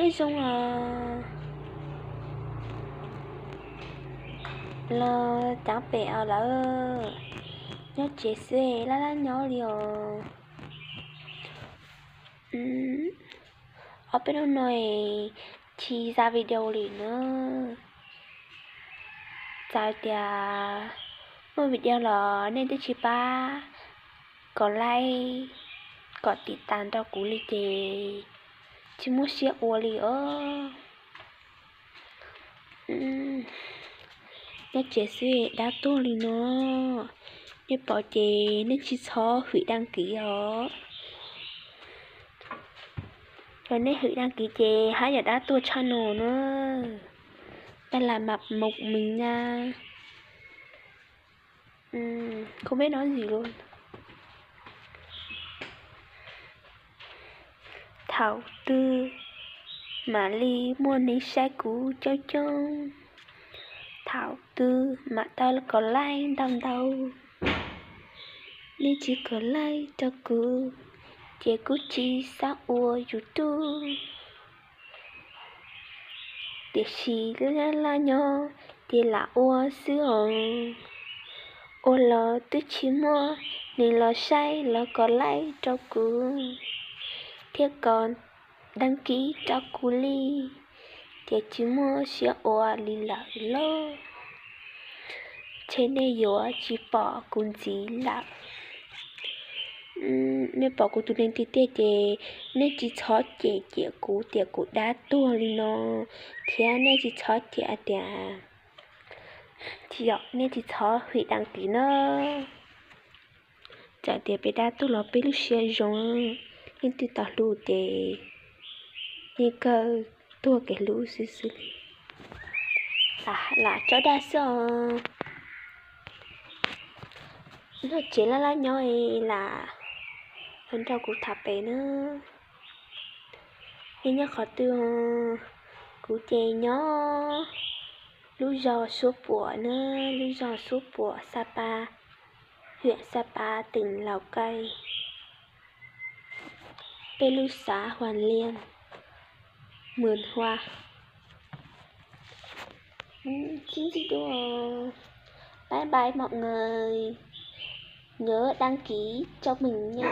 Nyob zoo os, los cov pem os lawm, nyob tsev xwb laj laj nyob li os. Ob peb hnub no tsis za video li na. Txawm tias muaj video los nej twb tsis pab kom like, kom tiv tas rau kuv li ces tsis muaj siab ua li os. Nyob tsev xwb dab tuag li no. Nej pom ces nej tsis txhob hwm đăng ký os. Yog nej hwm đăng ký ces haj yam dab tuag tshaj no na. Đây là mật mục mình nha. Không biết nói gì luôn. Thaum twg mam li muaj neeg saib kuv coob coob? Thaum twg mam tau kom like ntau ntau? Nej tsis kom like rau kuv ces kuv tsis xav ua YouTube. Tiam sis laj laj nyob ces lam ua xwb os. Ua los twb tsis muaj neeg los saib los kom like rau kuv thiab kom đăng ký rau kuv li, ces tsis muaj siab ua li lawm lauj. Ntshe nej yuav tsis pom kuv ntxiv lawm. Nej pom kuv tus neeg tiag tiag ces nej tsis txhob cem cem kuv tias kuv dab tuag li no, thiab nej tsis txhob cem tias, tsis yog, nej tsis txhob hwm đăng ký na. Txawm tias peb dab tuag los peb lub siab zoo, leej twg tau hlub ces yeej kawg tuag kev hlub xwb xwb li. Lam tsob dag xwb os. Nyob tsev laj laj nyob lam los nrog kuv tham pem na. Nej nyob qhov twg? Kuv ces nyob lub zos Suab Puam na, lub zos Suab Puam, Sapa, huyện Sapa, tỉnh Lào Cai. Peb lub xã Hoàn Liên, Mường Hoa. Bye bye mọi người. Nhớ đăng ký cho mình nha.